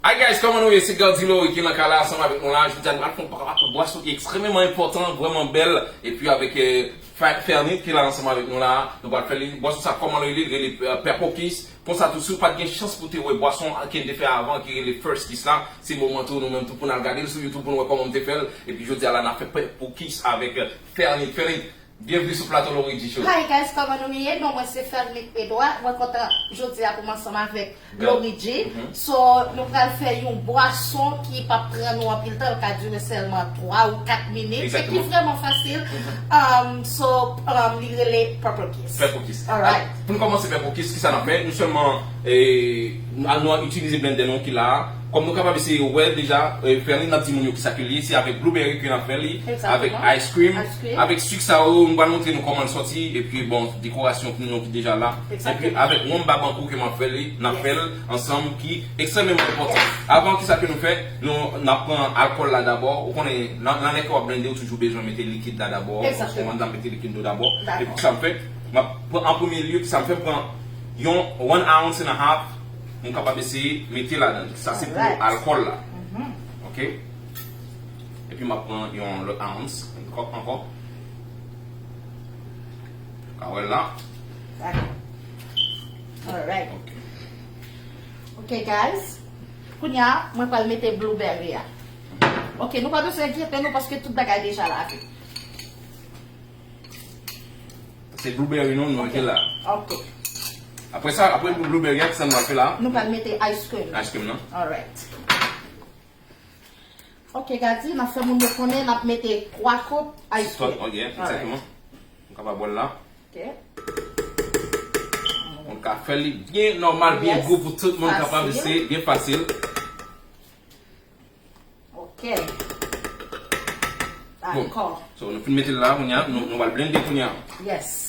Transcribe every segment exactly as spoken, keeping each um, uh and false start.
Hi guys, kòman nou ye? Se Gardy Laurie ki nan kay la ansanm avèk nou la. Jodi a nou pral fè yon bwa- bwason ki ekstrèmeman enpòtan, vrèman bèl. Epi avèk eh, Fe- Fernit ki la ansanm avèk nou la. Nou pral fè li. Bwason sa kòman li rele? Li rele eh, Pepper Kiss. Konsa tou, si w pa t gen chans pou te wè bwason ke n te fè avan ki rele First Kiss la, se moman tou nou menm tou pou n al gade l sou YouTube pou n wè kòman m te fè l. Epi jodi a la n ap fè Pepper Kiss avèk eh, Fernit. Fernit, byenvni sou plato Laurie G Show. Hi guys, kòman nou ye? Non, mwen se Fernit Edouard. Mwen kontan jodi a pou m ansanm avèk Laurie G. So, nou pral fè yon bwason ki p ap pran nou anpil tan, l ka dire sèlman twa ou kat minit, e ki vrèman fasil. Um, so, um, li rele Pepper Kiss. Pepper Kiss. Alright. Pou nou kòmanse Pepper Kiss, kisa n ap fè? Nou sèlman, eh, nou itilize blendè nou ki la a. Kòm nou kapab eseye wè deja, eh, Fernit ap di moun yo kisa ke li ye, se avèk blueberry ke n ap fè li, avèk ice cream, avèk sik sa yo, nou pral montre nou kòman l sòti, epi bon, dekorasyon pou nou ki deja la. Epi avèk wonm babankou ke m ap fè li, n ap fè l ansanm ki ekstrèmeman enpòtan. Avan, kisa ke nou fè? Nou, n ap pran alkòl la dabò. Ou konnen, nan, nan lè ke w ap blende, ou toujou bezwen mete likid la dabò. Paske mwen, m ap mete likid nou dabò. Epi kisa m fè? M ap pran an premye lye, kisa m fè? M pran yon one ounce and a half, m kapab eseye mete ladan li. Sa se pou alkòl la. Ok? Epi m ap pran yon lòt ounce ankò. Ankò. Ka wè l la. Dakò. Alright. Ok. Ok, guys. Kounye a, mwen pral mete blueberry a. Ok, nou pa bezwen enkyete nou paske tout bagay deja lave. Se blueberry nou, nou mete la. Ok. Apre sa, apre blueberry a, kisa nou pral fè la? Nou pral mete ice cream. Ice cream nan. Alright. Ok, Gardy, n ap fè moun yo konnen n ap mete twa koup ice cream. Ok, egzakteman. Nou kapab bwè l la. Ok. Nou ka fè li byen nòmal, byen gou pou tout moun kapab eseye, byen fasil. Ok. Bon. Dakò. So, nou fin mete l la kounye a, nou, nou pral blende kounye a. Yes.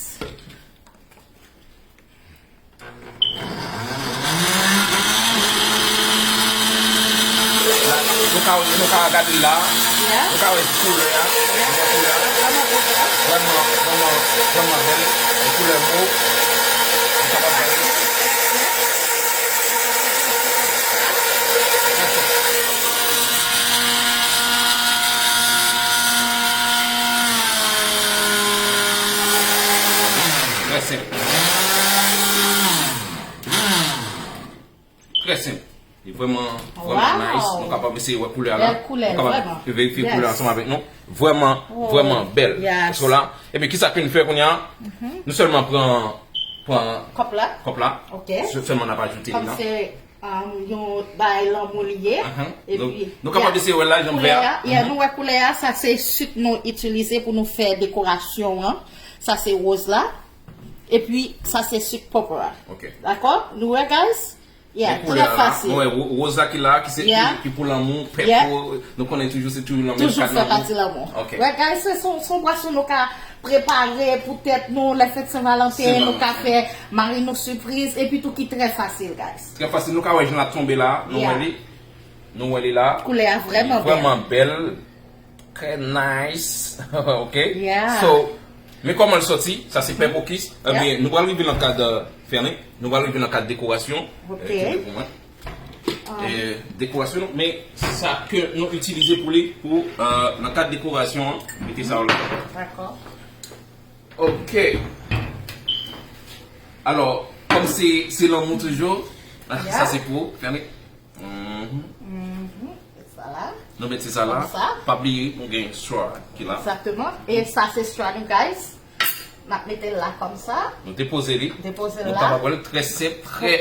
Nou ka, nou ka gade la. Nou ka wè koulè a. Nou wè koulè a. Vrèman, vrèman, vrèman bèl. Yon koulè mov. Nou kapab gade. Trè senp. Trè senp. Li vrèman, vrèman nice. Nou kapab eseye wè koulè a la. Bèl koulè, vrèman. Nou kapab verifye koulè a ansanm avèk nou. Vrèman, vrèman bèl. So la, ebyen, kisa ke n fè kounye a? Nou sèlman pran, pran kòp la. Kòp la. Ok. Sèlman n ap ajoute li la. Kòm se, um, yon bagay lanmou li ye. Epi, nou kapab eseye wè la, jan vè a. Yeah, nou wè koulè a, sa se sik nou itilize pou nou fè dekorasyon an. Sa se woz la. Epi, sa se sik pòpò a. Ok. Dakò? Nou wè, guys? Yeah, trè fasil. Nou wè wo- woz la ki la, ki se ki, ki pou lanmou, pèpo, nou konnen toujou, se toujou lanmou. Toujou fè pati lanmou. Ok. Wè, guys, se son, son bwason nou ka prepare pou tèt nou, lè fèt Sen Valanten, nou ka fè mari nou sipriz, epi tou ki trè fasil, guys. Trè fasil, nou ka wè jan l ap tonbe la, nou wè li. Nou wè li la. Koulè a vrèman bèl. Vrèman bèl. Trè nice. Ok. So, men kòman l sòti. Sa se pepper kiss. Ebyen, nou pral rive nan kad, euh, Fernit. Nou pral rive nan kad dekorasyon. Ok. Eh, kite pou mwen. Eh, dekorasyon, men sa ke nou itilize pou li, pou, euh, nan kad dekorasyon an, mete sa yo la. Dakò. Ok. Alò, kòm se, se lanmou toujou, sa se pou ou, Fernit. Mhm. Mhm. Sa la. Nou mete sa la. Konsa. Pa bliye, nou gen straw ki la. Egzakteman. E sa se straw nou, guys. N ap mete l la konsa. Nou depoze li. Depoze l la. Nou kapab wè l trè senp, trè,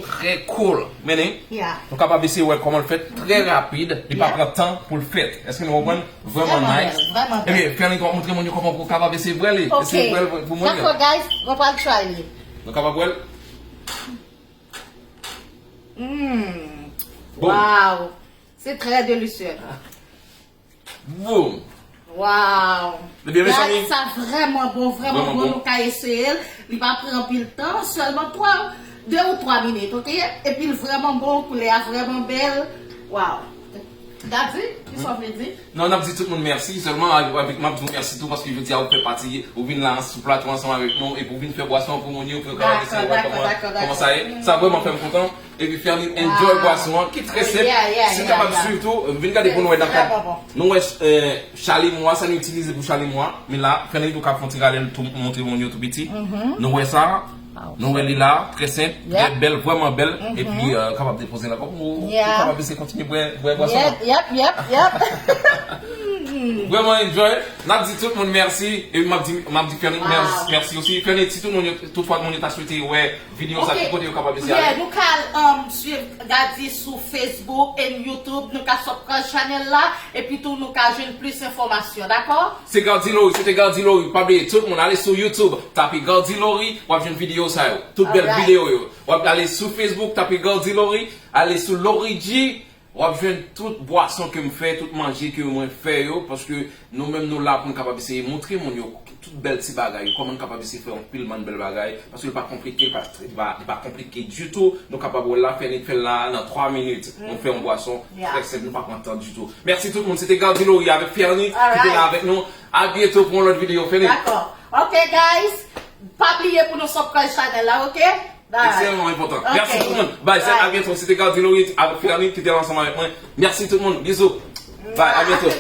trè cool. Men, nou kapab eseye wè kòman l fèt trè rapid. Li pa pran tan pou l fèt. Èske nou konprann? Vrèman nice. Vrèman bèl. Ebyen, Fernit, w ap montre moun yo kòman pou w kapab eseye wè li. Ok. Eseye wè l pou mwen. Dakò, guys. Mwen pral try li. Nou kapab wè l? Mm. Boom. Wow. Se trè delisye. Boom. Wow. Ebyen, mezanmi. Guys, sa vrèman bon, vrèman bon. Nou ka eseye l. Li pa pran anpil tan, sèlman twa, de ou twa minit, ok? Epi l vrèman bon, koulè a vrèman bèl. Wow. Gadi, kisa w vle di? Non, n ap di tout moun mèsi. Sèlman, avèk, avèk, m ap di w mèsi tou paske jodi a ou fè pati, ou vin la sou plato ansanm avèk nou epi ou vin fè bwason an pou moun yo, pou yo kapab eseye wè kòman, kòman sa ye. Sa vrèman fè m kontan. Epi Fernit enjoy bwason an, ki trè senp. Si w kapab swiv tou, vin gade pou nou wè nan kad. Nou wè eh, chalimo a, sa nou itilize pou chalimo a. Men la, Fernit ou ka fè yon ti rale l tou, montre moun yo tou piti. Nou wè sa. Nou wè li la, trè senp, trè bèl, vrèman bèl. Epi eh, kapab depoze l ankò pou ou kapab eseye kontinye bwè bwè bwason an. Yep, yep, yep, yep. Vrèman enjoy. N ap di tout moun mèsi. Epi m ap di, m ap di Fernit mèsi, mèsi osi. Fernit, si tout moun yo, tout fwa moun yo ta swete wè videyo sa, ki kote yo kapab eseye ale? Yeah, nou ka um, swiv Gadi sou Facebook and YouTube. Nou ka subscribe channel la. Epi tou nou ka jwenn plis enfòmasyon, dakò? Se Gardy Laurie, se te Gardy Laurie. Pa bliye, tout moun ale sou YouTube, tape Gardy Laurie, w ap jwenn videyo sa yo. Tout bèl videyo yo. W ap ale sou Facebook, tape Gardy Laurie, ale sou Laurie G, w ap jwenn tout bwason ke m fè, tout manje ke mwen fè yo, paske nou menm nou la pou n kapab eseye montre moun yo tout bèl ti bagay yo, kòman n kapab eseye fè yon pil bann bèl bagay, paske li pa konplike, li pa, li pa, li pa konplike ditou. Nou kapab wè l la, Fernit fè l la nan twa minit. Nou fè yon bwason trè senp, nou pa pran tan ditou. Mèsi tout moun, se te Gardy Laurie avèk Fernit ki te la avèk nou. A byento pou yon lòt videyo, Fernit. Dakò. Ok, guys. Pa bliye pou nou subscribe channel la, ok? Bye. Ekstrèmman enpòtan. Mèsi tout moun. Bye, se a byento. Se te Gardy Laurie avèk Fernit ki te la ansanm avèk mwen. Mèsi tout moun. Bizou. Bye, a byento.